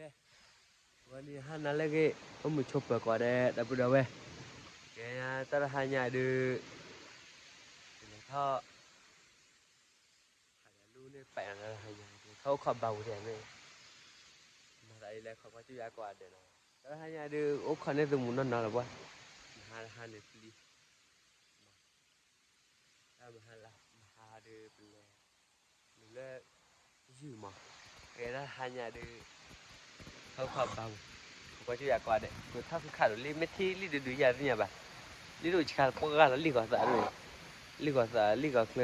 ဂီၤနံၤဟါနၤလၢအဂ့ၤ, အိၣ်မုာ်ဆိးပၢၤကိးဂၤဒဲး ဒီပုၢ်ဒီဝဲၢ်, ကဲ တၢ်တဟါညါဒုး ကလဲၤထီၣ် ဟးဒီးလူန့ၣ်ပာ်အီၤတၢ်တဟါညါ ကလဲၤထီၣ်အိၣ်ခိးဘါပူၤဒဲးန့ၣ်, မၤသးဒ်လဲၣ် ခိးကွၢ်ကၠူၣ်ယၤကိးဂၤဒဲးနီၤ, တၢ်တဟါညါဒုး အိၣ်ခိးန့ၢ်သုးမုၢ်နီၢ်နီၢ်လၢၤဘၣ်, မဟါတဟါန့ၣ်ပျံၤ တၢ်မဟါလၢ မဟါဒုးပလဲၤ နုာ်လၢ ယုၢ်မး, ကဲတၢ်တဟါညါဒုး ဟဲခီဘါပူၤ, ခိးကွၢ်ကၠူၣ်ယၤကိးဂၤဒဲး ကထီၣ်ဃုခးဒီးလံ မ့ၢ်ထံၣ်လံဒုးဒုးယၤသ့ၣ်ညါဘၣ်,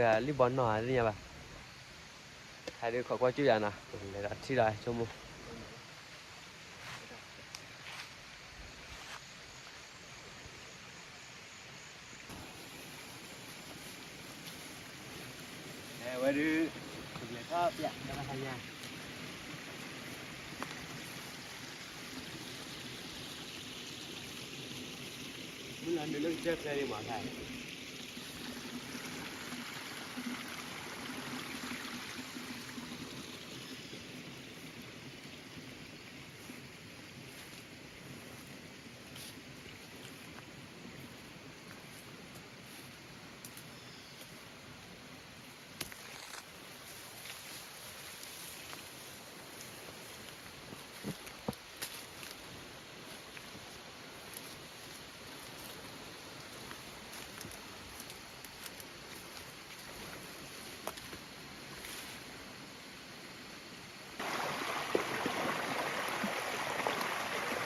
လံဒိၣ်ဆံးလၢပှၢ်ဂၤလီၤ လံၢ်ကီၤသးဒ်န့ၣ်, လံၢ်ကီၤသး လံၢ်ကီၤချၢ လံၢ်ဘီနီၢ်သ့ၣ်ညါဘၣ်, ဟဲဒုးခိးကွၢ်ကၠူၣ်ယၤနီၤ လဲၤဒီးထံၣ်ဒီးဆိကမိၣ် ဝဲဒုး ကလဲၤထီၣ်ပျးတၢ်တဟါညါ, မုၢ်လၢ်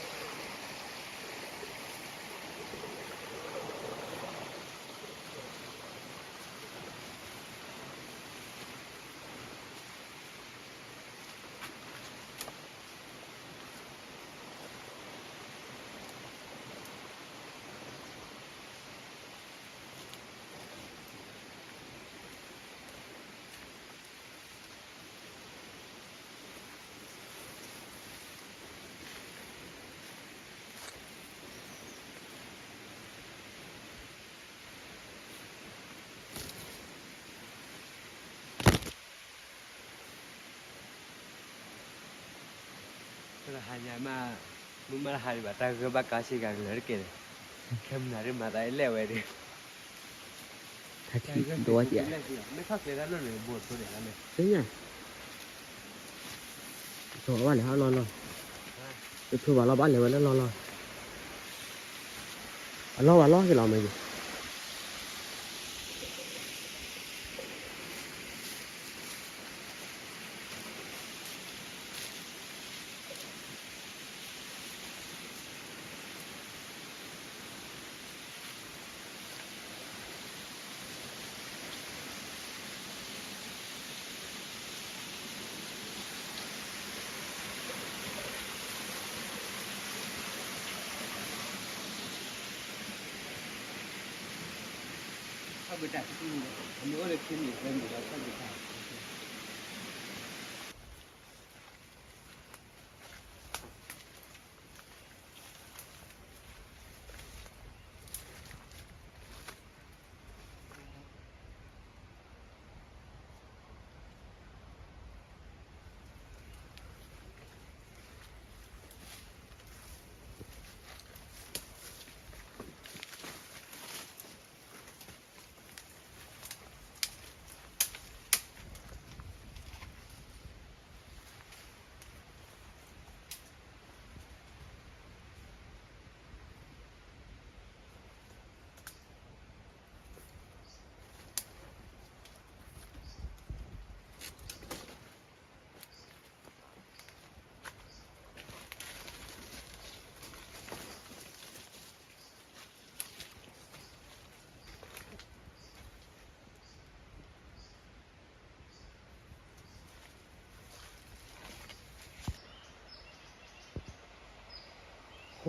နုာ်လၢကစၢၢ်ချၢန့ၣ်မၤခါ တၢ်တဟါညါမး မုၢ်မးတဟါဒံးဘၣ် တၢ်ဂၢၢ်ဘၣ်ကါဆ့ကၤကလၢာ်တက့ၢ်န့ၣ်, ခဲမုၢ်နၤဒ်မၤသးအလဲၣ်ဝဲဒုး, တၢ်ထံၣ်ဒိၣ်ဝဲကဲ, မ့ၢ်ထီၣ်ကျဲတၢ်လၢန့ၣ် ဘိၣ်တဖိန့ၣ်လီၤန့ၣ်, သ့ၣ်ညါ ကဘၣ်လဲၤဟးလီၢ်လီၢ်, တဖုဘၣ်လီၢ်ဘၣ်လဲၤဝဲလၢလီၢ်လီၢ်, အလီၢ်ဘၣ်လီၢ်က့ၤလီၤမ့ၢ်ယိၤ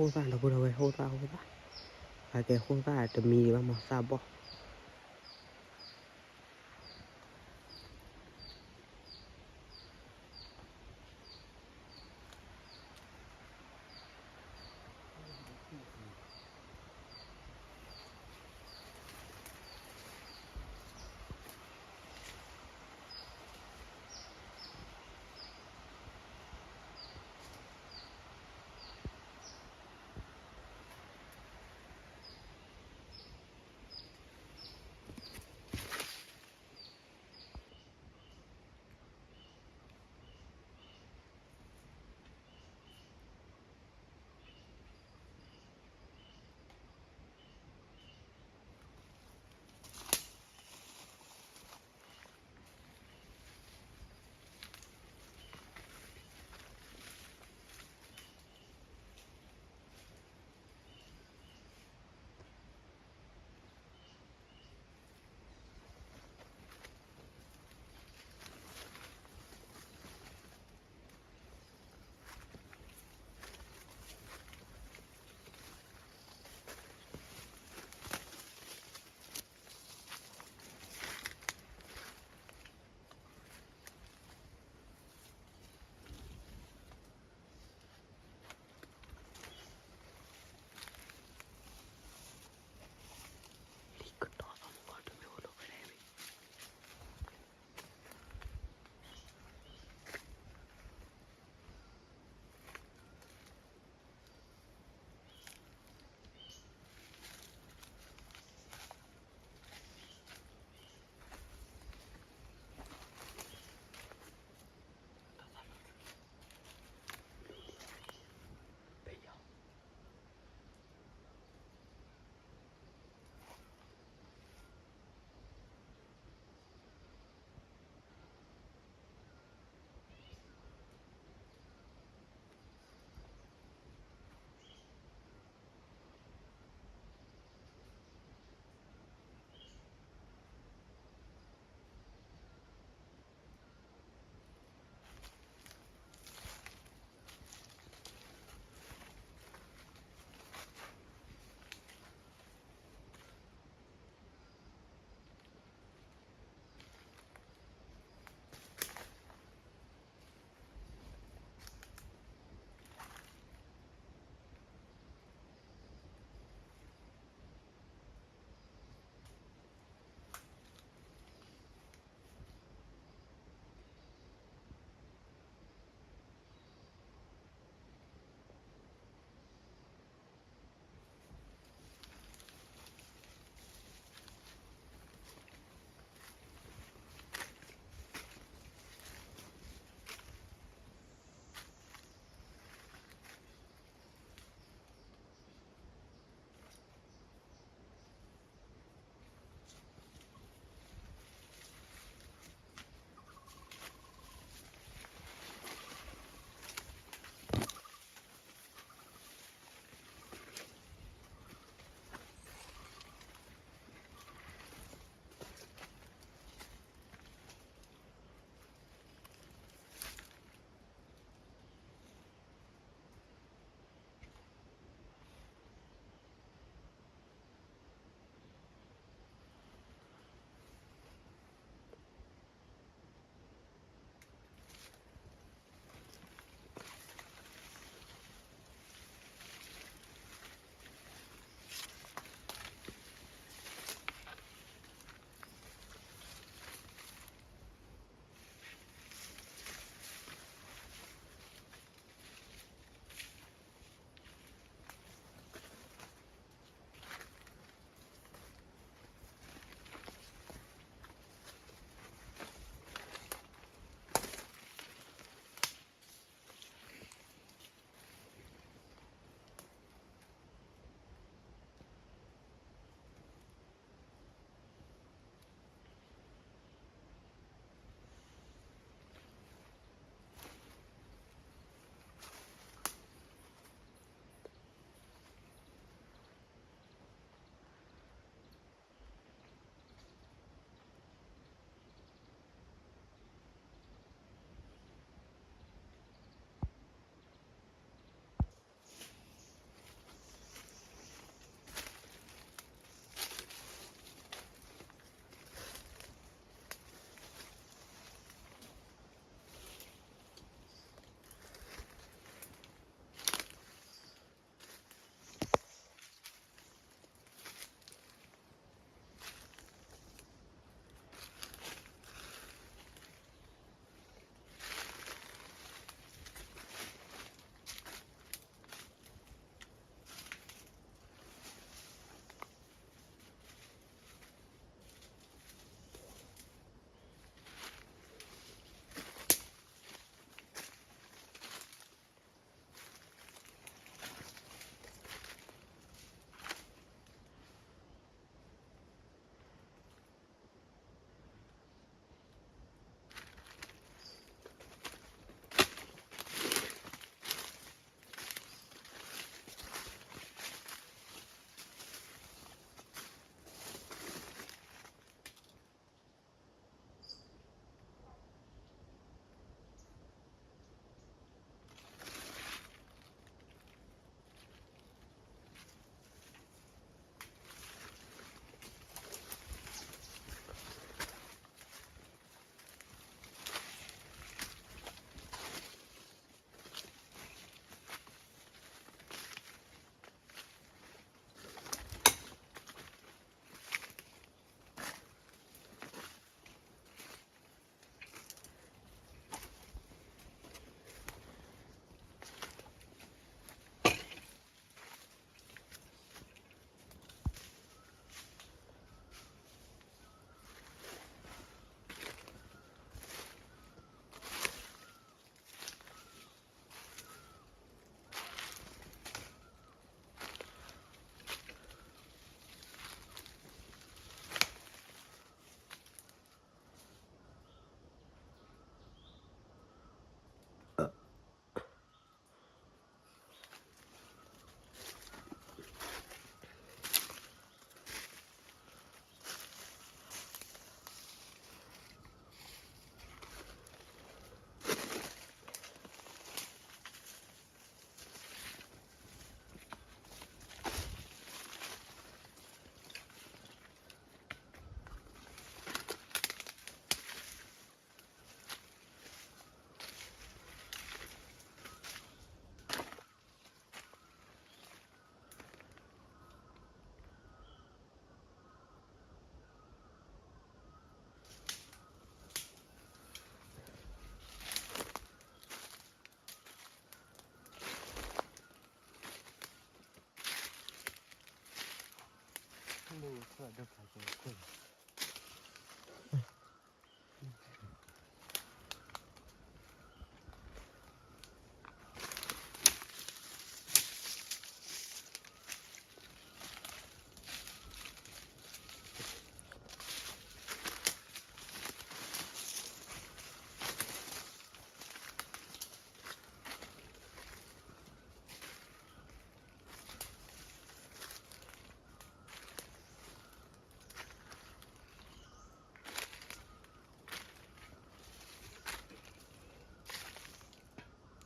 ဃိသၣ်ဒီပုၢ်ဒီဝဲၢ် ဃိသၣ်ဃိသၣ်, ပှၤကဲဃိသၣ်တမံၤဒံးဘၣ်မး သၣ်ဘီၣ်.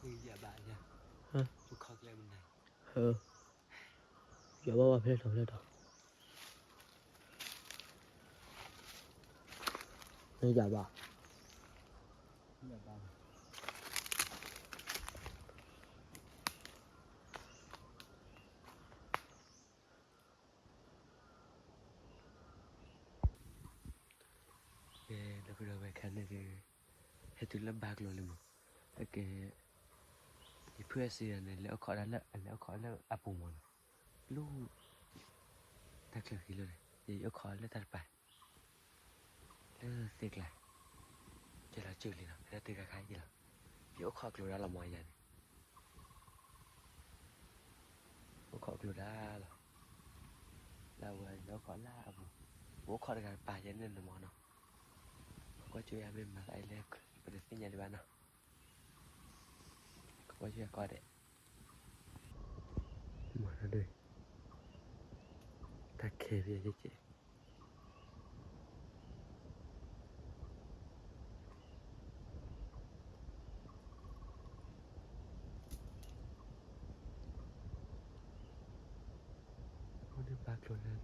ယဘၣ်ယၤ, ယခီၣ်ကျဲမနၤ, ယဘၣ်ဘၣ်ဖဲလဲၣ်ထီၣ်ဖဲလဲၣ်ထီၣ်, ယဘၣ်, ကဲ ဒီပုၢ်ဒီဝဲၢ်ခဲန့ၣ်ဒုး ဟဲတုၤလၢဘါကျိၤလံမး, အကဲ ယဖုအစံးယၤန့ၣ် လဲၤအိၣ်ခိးဒၣ်လၢ လဲၤအိၣ်ခိးလၢအပူၤမးနီၤ, လူ တၢ်ချၢဃံလၢန့ၣ် ယအိၣ်ခိးလၢတၢ်တပၤ လၢသ့ၣ်ကျါ, ကဲလီၤစၢၤလံနီၤ ဖဲတၢ်တုၤခါခါယံၤလီၤ, ယအိၣ်ခိးကျိၤဒၣ်လီၤမးယၤန့ၣ်, အိၣ်ခိးကျိၤဒၣ်လီၤ, လၢအဝဲလဲၤအိၣ်ခိးလၢအပူၤ, ပအိၣ်ခိးတဂၤတပၤယဲန့ၣ်န့ၣ်မးနီၤ, ကွၢ်ကၠိယၤမ့ၢ်မၤသးအံၤလဲၣ် ပတသ့ၣ်ညါဒံးဘၣ်နီၤ, ကွၢ်ကၠိယၤကီးဒဲး မၤဒၣ်, တၢ်ခဲဖဲယကဲ, အိၣ်ဒၣ်ဘါကျိၤလၢ,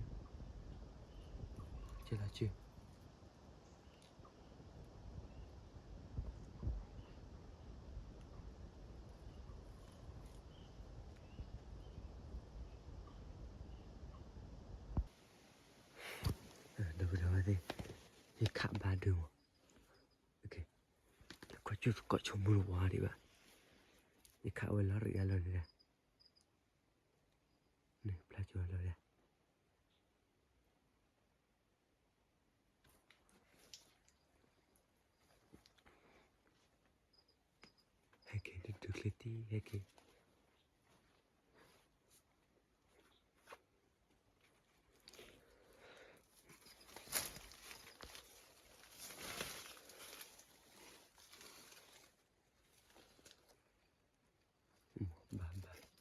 ကဲလီၤစၢၤ ဒီပုၢ်ဒီဝဲၢ်သ့ၣ်, ယခးဘါဒုးမး, လၢကီၢ်ကၠူၣ်သကိးဆိကမိၣ်တဝီဒံးဘၣ်, ယခးဝဲလီၤရံးအလီၢ်န့ၣ်, န့ၣ်ဖျါကၠိလီၤဒၣ် ဟဲက့ၤဒုးဒုးချ့တံၢ် ဟဲက့ၤ, ဘၣ်ဘၣ်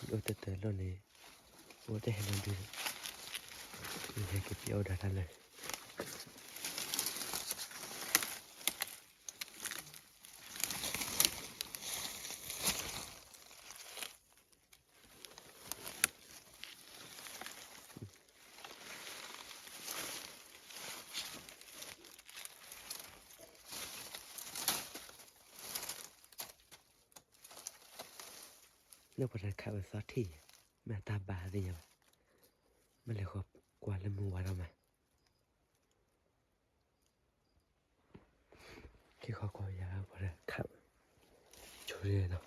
အိၣ်တၢ်တၢ်လီၢ်န့ၣ် အိၣ်တၢ်ဟဲလီၤဒုး, ယဟဲက့ၤပျဲအိၣ်ဒၣ်တၢ်လၢ လၢပှၤတခးဝဲသီထံၣ်, မ့ၢ်အတၢ်ဘါသ့ၣ်ညါဘၣ်, မ့ၢ်လဲၤဃီကွၢ်လၢမုၢ်ဝါထီၣ်မး, က့ၤဃီကွၢ်ယၤပှၤတခး, ဆိန့ၣ်နီ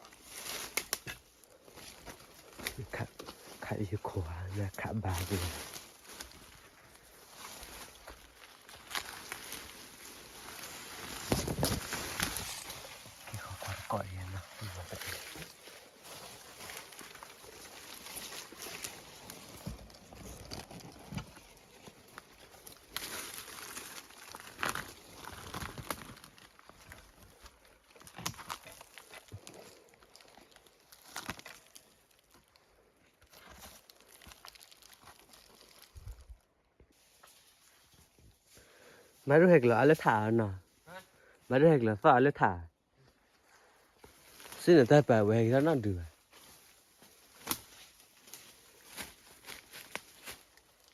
ၤ, ခးယခိၣ်ဧါ မ့ၢ်ခးဘါသ့ၣ်ညါ က့ၤဃီကွၢ်တကိးယဲနီၤ, ဒီပုၢ်ဒီဝဲၢ်သ့ၣ်, မၤဒိၣ်ဟဲက့ၤလီၤအါလၢထးနီၤ, မၤဒိၣ်ဟဲက့ၤလီၤသီၣ်အါလၢထး, စ့ၢ်န့ၣ်တၢ်ပာ်ဝဲဟဲက့ၤထီၣ်နီၣ်ဒုးဘၣ်,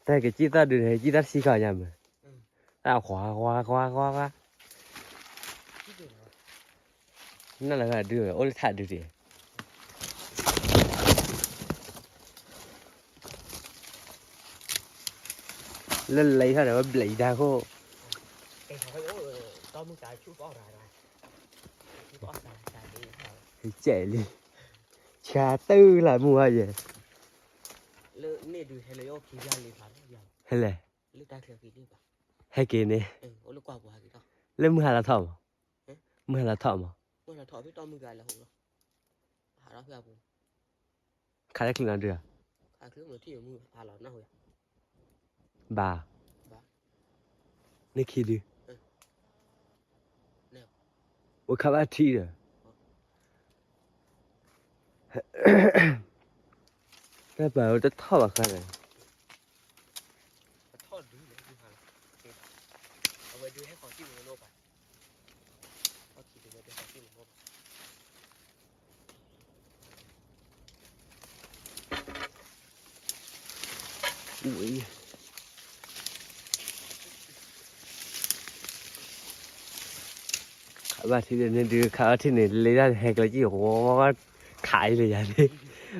တၢ်ဟဲက့ၤစံၣ်သီၣ်ဒုးန့ၣ် ဟဲက့ၤစံၣ်သီၣ်တဆံခီညါမး, တၢ်ကွၢ်ကွၢ်ကွၢ်ကွၢ်ကွၢ်, နီၢ်လၢဂၤဒုးအိၣ်လၢထးဒုးတ့ၢ် လၢလဲၤထီၣ်ဒီးဝဲဘျဲးအံၤတၢ်ခိၣ်, ကဲလံ, ဆါတၢ်လၢမုၢ်ဝါယဲ, ဟဲလဲၣ်, ဟဲက့ၤန့ၣ်, လၢမုၢ်ဟါလီၤထီၣ်မး, မုၢ်ဟါလီၤထီၣ်မး, ခးတၢ်ချံနီၤဒုးဧါ, ဘၣ်, န့ၢ်ခံဒု, အိၣ်ခးဘၣ်ထံဒီး, တၢ်ပာ်ဝဲတထီၣ်ဘၣ်ဃါဒီး ခးဘၣ်ထံန့ၣ်ဒုး ခးဘၣ်ထံန့ၣ် လ့တၢ်ဟဲကျဲကံၢ်ဝီ, ခးအံၤလၢယၤန့ၣ်,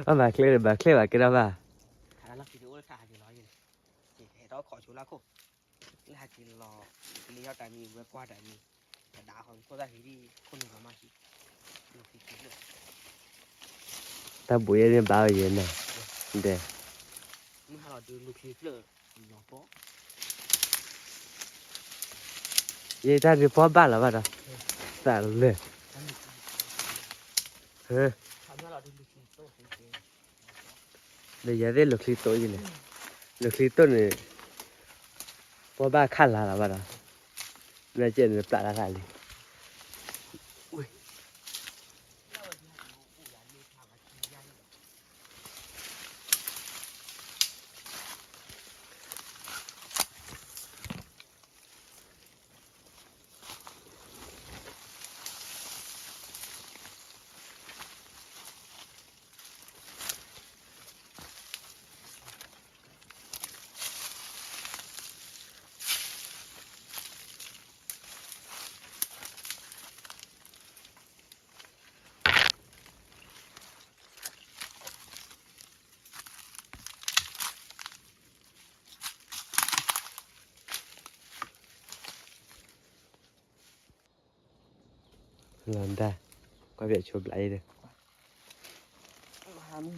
ဘၣ်မၤချ့ဒီးဘၣ်ချ့ဘၣ်ကဲထီၣ်ဘၣ်, ခးလီၤခံဒုအိၣ်လၢခးဟးက့ၤလီၤန့ၣ်, ဟဲထီၣ်ခိးဆိလၢခိၣ်, လၢဟးက့ၤလီၤ, ကလ့ယီၢ်တၢ်မံၤဝဲကွၢ်တၢ်မံၤ, တဒါဃီခိၣ်သၣ်ဟံးဒံး, ခိၣ်နူာ်လီၤမးဟံး, တၢ်ဘိးယဲန့ၣ်ဘၣ်ဝဲယဲနီၤ, ဒဲ မုၢ်ဟါလီၤဒုးလူၤချံဖျၢၣ်, ယဲတၢ်ဒုးပီၢ်ဘၣ်လီၤဘၣ်ဒီး, သးလၢာ်, ဒီးယၤသ့ၣ်လူၤချံတိၣ်ယလဲၣ်, လူၤချံတိၣ်န့ၣ်, ပီၢ်ဘၣ်ခးလါလီၤဘၣ်ဒီး, မ့ၢ်ကဲန့ၣ်ပျၢ်လၢသးလံ လီၤဒၣ်, ကွၢ်ဖဲဆိဘျးအံၤဒီး, မုၢ်ဟါလီၤ,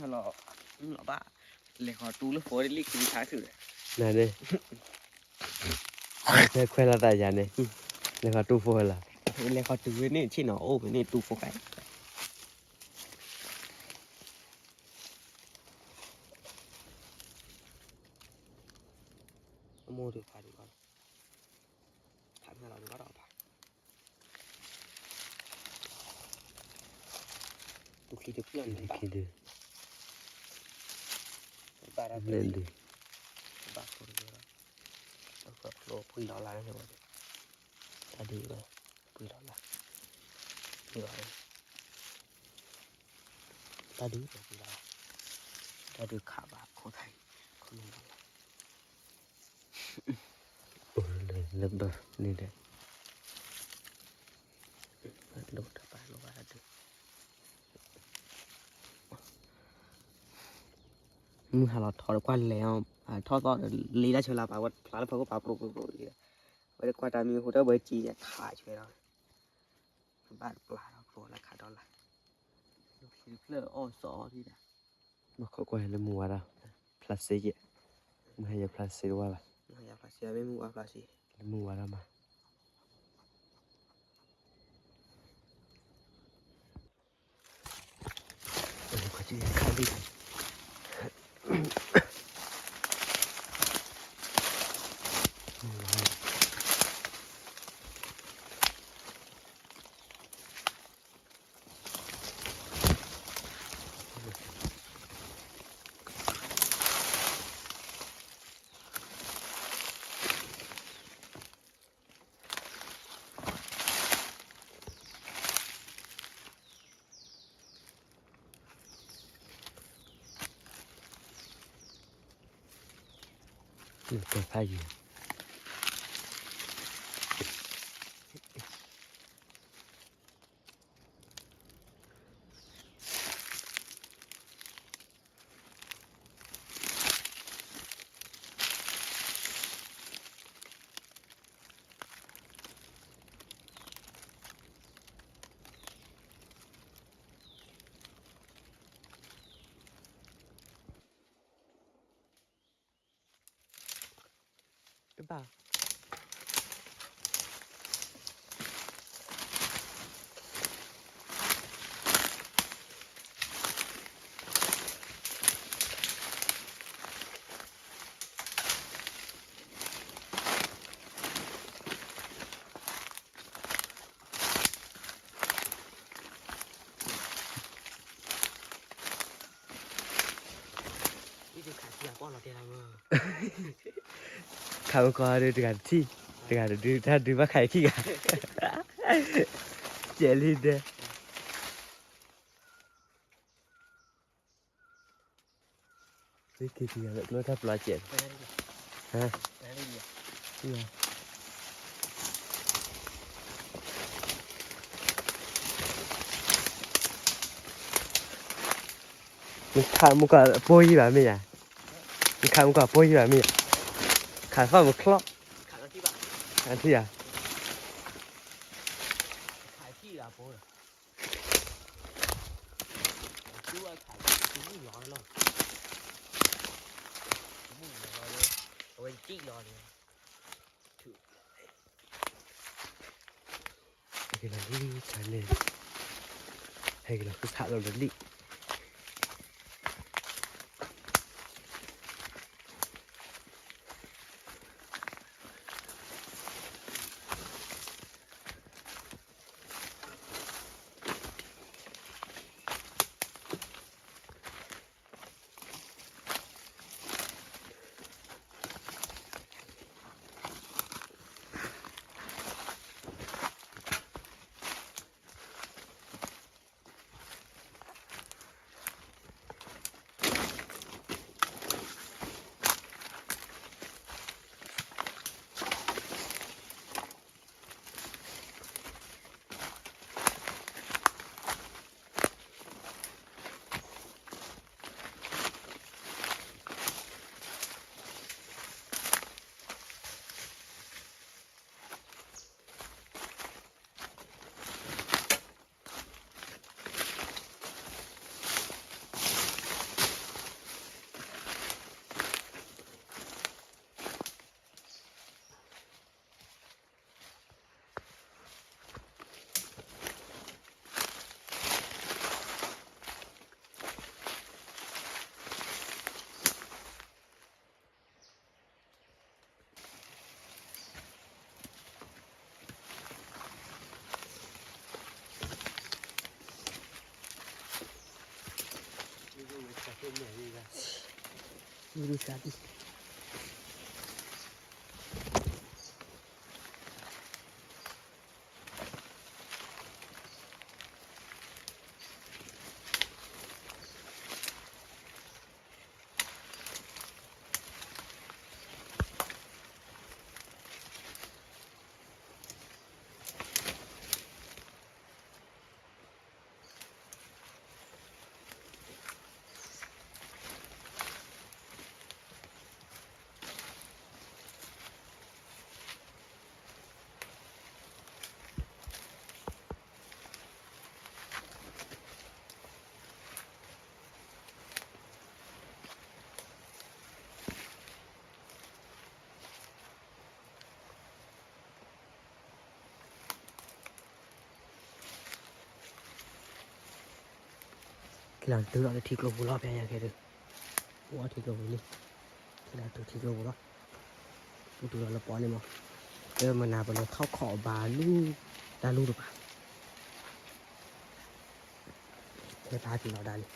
မုၢ်လီၤဘၣ်, လဲၤဃီၤတူလၢဖိဒ်လံခူခါခုၣ်ဒီး, နန့ၣ်, ခွဲခွဲလီၤသးယၤန့ၣ်, လဲၤဃီၤတူဖိလီၤ, လဲၤဃီၤတူဝဲန့ၣ်ဆ့ၣ်နီၤအိၣ်ဖဲန့ၣ်တူဖိခါ အမိၢ်ဒုးဖးဒံးဘၣ်, ဖးမ့ၢ်လီၤဒုးဘၣ်ဒီးဖး, တူၢ်ချံတဖျၢၣ်န့ၣ်ဘၣ်, ဘၣ်ဒၣ်ဒုး, ဘၣ်ဖိတကဲလီၤ, အကဖျိပှံၤလီၤလၢန့ၣ်ဝဲ, တၢ်ဒုးဝဲ, ပှံၤလီၤလၢ, ပှံၤလီၤ, တၢ်ဒုးပှံၤလီၤ, တၢ်ဒုးခးဘၣ်ခိၣ်သၣ်အံၤ, ခိၣ်နူာ်လီၤလၢ အိၣ်လၢဘၢန့ၣ်ဒီး, လိၣ်တၢ်ပာ်လိၣ်ဘၣ်တၢ်ဒုး, မုၢ်ဟါလီၤထီၣ်ဒီးကွၢ်လဲၤအီၤ, ထီၣ်သီၣ်ဒီးလ့တၢ်ဆၢလၢပာ်ဝဲဖျါလၢဖီခိၣ်ပာ်ပြိပြိပြိ, ဝဲတကွၢ်တၢ်မံၤဟူတၢ်ဘၣ်စံးယခးဆွဲဒီး, ဘၣ်တပျၢ်ဒီးဖျိလၢခးဒီလၢ, လူၤချံတဖျၢၣ်အီၣ်စီအီၣ်ဒံးဒၣ်, ဘၣ်ခိးကွၢ်လၢမုၢ်ဝါဒီး, ဖျါစ့ယဲ, မုၢ်ဟါယဲဖျါစ့တဝါဘၣ်, လၢမုၢ်ဝါဒီးမး တဲဖးယံၤ တဘၣ် ခးမကီၤဒုးတဂၤတထံၣ်, တဂၤတဒု တၢ်ဒုးဘၣ်ခးအခံဂၤ, ကဲလံဒဲ သုက့ၤက့ၤယၤလၢကျိတၢ်ပျီစဲး, ဟါ, နခးမုၢ်ကီၢ်အပိၢ်ယံၤဘၣ်မ့ၢ်ယၤ, နခးမုၢ်ကီၢ်အပိၢ်ယံၤဘၣ်မ့ၢ်ယၤ, ခးသီၣ်မုၢ်ချီၣ်, ခးထံၣ်ယၤ ဟဲက့ၤလီၤလံ, ဟဲက့ၤလီၤဃုခးလီၤလံ. ကလီၤတုၤလီၤလၢထံကျိပူၤလီၤ ဖဲညါခဲဒုး, အိၣ်ထံကျိပူၤလံ, ကလီၤတုၤထံကျိပူၤလီၤ, အိၣ်တုၤလီၤလၢပီန့ၣ်မး, လၢမနၤပလဲၤထီၣ်ခီၣ်ဘၣ်လူၤ, တၢ်လူၤတပၤ ဖဲဖးက့ၤလီၤဒၣ်န့ၣ်.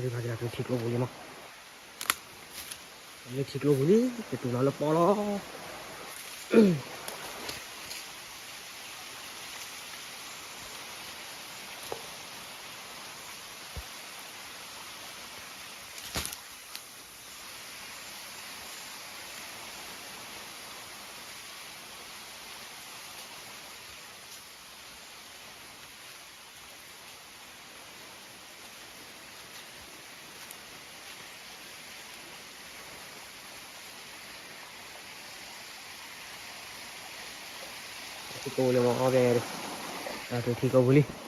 ဒုးဖးက့ၤလီၤတုၤထံကျိပူၤလံမး, လၢထံကျိပူၤလံ, ကတူၢ်လီၤလၢပီလီၤ. ထံကျိပူၤလံမး, အဝဲဒၣ်, တုၤထံကျိပူၤလံ. တုၤလီၤထံကျိပူၤလံ ဖဲညါဒုး, တုၤလီၤ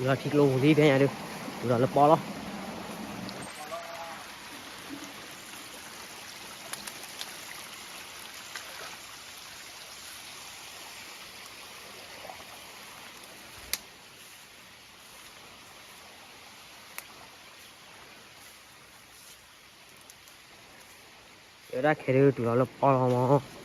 လၢပီလီၤ. တဲဝဲဒၣ်ခဲဒုး တုၤလီၤလၢပီလီၤမး.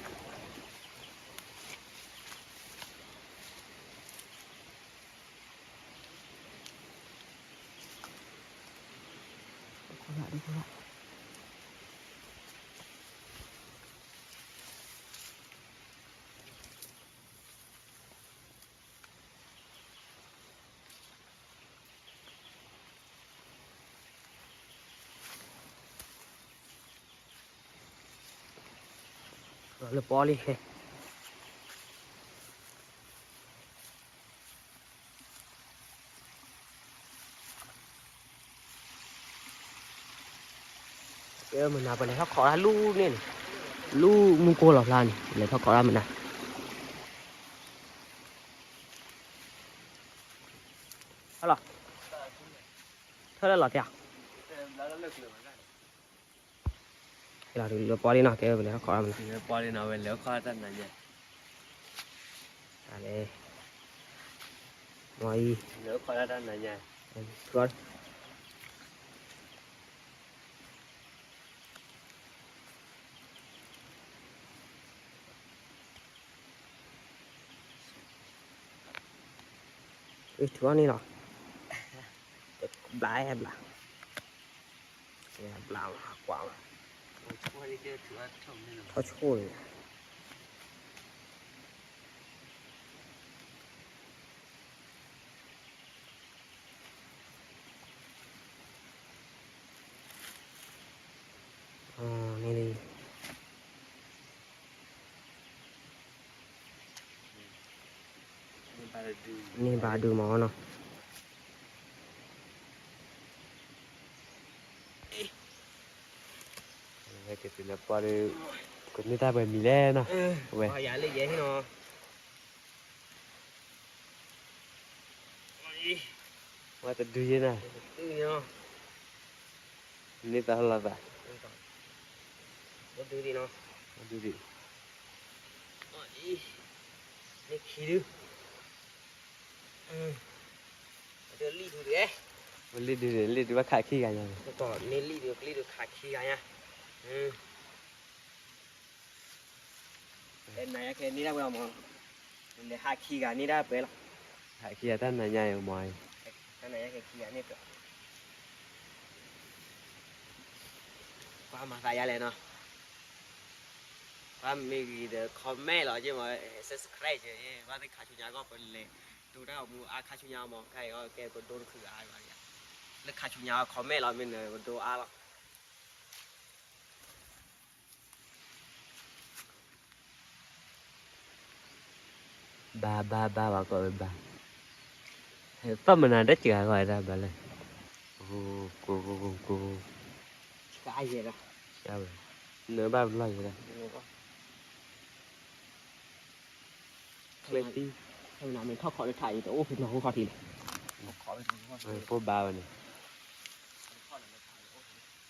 လၢပီလံခဲ, ကဲမနၤ ပလဲၤထီၣ်ခိးတၢ်လူၤန့ၣ်န့ၣ်, လူၤမူကိၢ်လီၤဖျါန့ၣ် ပလဲၤထီၣ်ခိးတၢ်မနၤ, ဟလီၤ, ထၢၣ်လၢလီၤတၢ် လၢပီလံနီၤ, ကဲပလဲၤထီၣ်ခိးတၢ်မနၤ, ပီလံနီၤ ဝဲလဲၤခိးတၢ်နၤညါ, အလဲၤ, မ့ၢ်အံၤ, လဲၤခိးတၢ်နၤညါ, ထုးအီၤန့ၣ်လီၤ, ဘျးဘျး, ဘျးကွၢ်, ထီၣ်ဆိၣ်န့ၣ် န့ၣ်လံ, န့ၢ်ဘၣ်ဒုးမးနီၤ, က့ၤတုၤလၢပှၢ်ဒီး, ကန့ၢ်တၢ်ပှဲၤမံၤလဲၣ်နီၤ, ဝဲ, ယၤလၢယဲဟ့ၣ်နီၤ ဝဲတဒုယဲနၤ, န့ၢ်သးလီၤသး, ဒုဒံး, န့ၢ်ခံဒု, လံၣ်ဒု, လံၣ်ဒု, လံၣ်ဒုဘၣ်ခးခံဂၤညါ, န့ၢ်လံၣ်ဒု လံၣ်ဒုခးခံဂၤညါ, နၤယဲကဲန့ၢ်ဒၣ်ဝဲအီၤမး, လဲၤဟးခံဂၤန့ၢ်ဒၣ်ပှဲၤလီၤ, ဟးခံဂၤတၢ်နၤညါအံၤမး, တၢ်နၤယဲကဲခံဂၤန့ၢ်ပှဲၤ, ကွၢ်မၤသးယါလဲၣ်နီၤ, ကွၢ်မ့ၢ်ဂ့ၤဒီး comment လီၤက့မး, subscribe က့, ဘၣ်သ့ၣ်ခါဆူညါကီၢ်ပလဲၤ, ဒိတၢ်ဂီၤမူအါခါဆူညါမး, ခဲအံၤကဲပဒိတခုအါဘၣ်, လၢခါဆူညါ comment လီၤမ့ၢ်နပဒိအါလီၤ ဘါဘါဘါဘၣ်ကီးဝဲဘါ, သီၣ်မနၤတစှၤဂီၤဒၣ်ဘၣ်လဲၣ်, ကိကိကိကိကိ, နဘၣ်ဘျီယဲဒၣ်, ချ့သံ, ထီၣ်ခီၣ်လၢထးအံၤ တအိၣ်ဖဲနီၢ်ဟူခီၣ်ထံးလဲၣ်, ဖိဘါဝဲန့ၣ် ဘၣ်ဘၣ်လံၣ်လံၣ်, ဘၣ်တလံၣ်,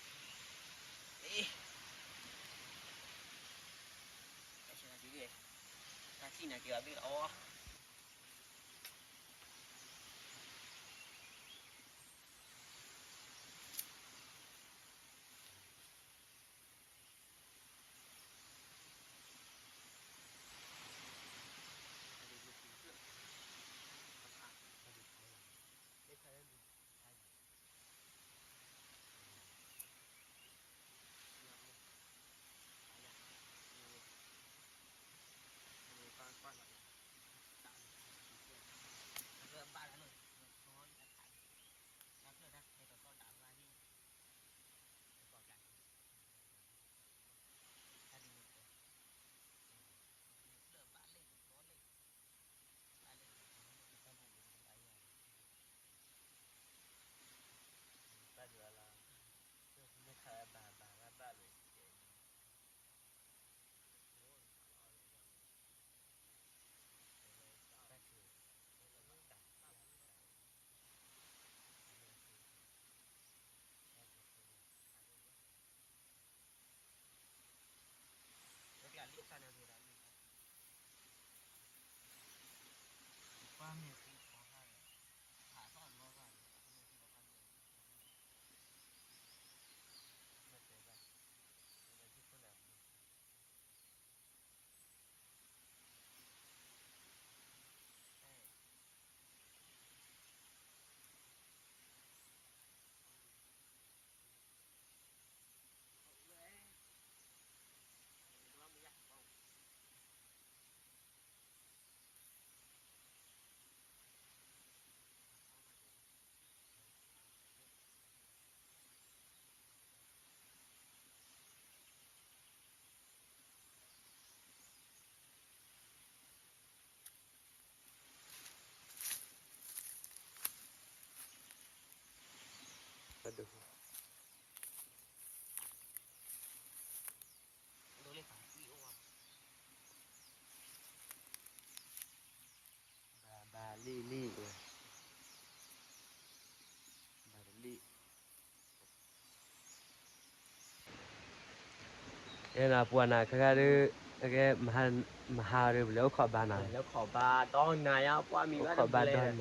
အဲၣ်နၤပှၤနၤခဲခါဒုး, အကဲ, မဟါဒုး ပလဲၤအိၣ်ခိးဘါနၤ, လဲၤအိၣ်ခိးဘါဒီနၤယါ ပှၤမံၤဘၣ်တဘျဲၣ်,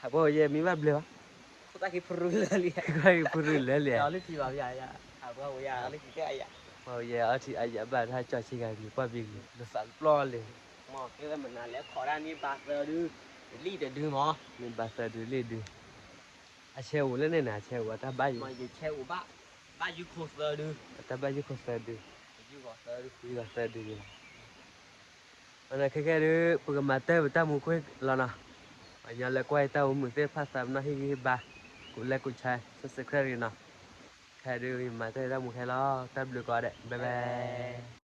ဟးပှၤအိၣ်ယဲမံဘၣ်ဘျဲၣ်ဘၣ်, ခိၣ်သၣ်ခံဖုရူလၢလံ, ခိၣ်သၣ်ခံဖုရူလၢလံ, ပှၤအိၣ်ယဲအီထံအယၣ်ဘၣ် တၢ်ကၠီဆံဂၤမံၤ ပှၢ်ဘံဂ့ၤ လၢသးတပျီလံ, မ့ၢ်ကဲဝဲမနုၤလဲၤခိးဒၣ်န့ၣ် ဘၣ်သၢဒု, တလံၣ်တဒုမး, မ့ၢ်ဘၣ်သၢဒုလံၣ်ဒု, အဆဲးအိၣ်လၢန့ၣ်န့ၣ် အဆဲးအိၣ်အတၢ်ဘၣ်ယံၤ, ယဆဲးအိၣ်ဘၣ်, ဘၣ်ယုၢ်ခိၣ်သၢဒု, အတၢ်ဘၣ်ယုၢ်ခိၣ်သၢဒု, ယုၢ်ခိၣ်သၢဒု, အန့ၣ်ခဲခဲဒုး ပကမၤတၢ်ပတၢ်မူခွဲလီၤနီၤ, ပှၤကညီလၢကွၢ်ယတၢ်အိၣ်မုာ်သ့ၣ်တဖၣ်သးပနီၣ်ဟ့ၣ်ဂံၢ်ဟ့ၣ်ဘါ, ကိးလဲကိးဆါ subscribe နီၤ, ခဲဒုး ပမၤတၢ်ပတၢ်မူခဲလီၤ တၢ်ဘျုးကိးဂၤဒဲး bye bye.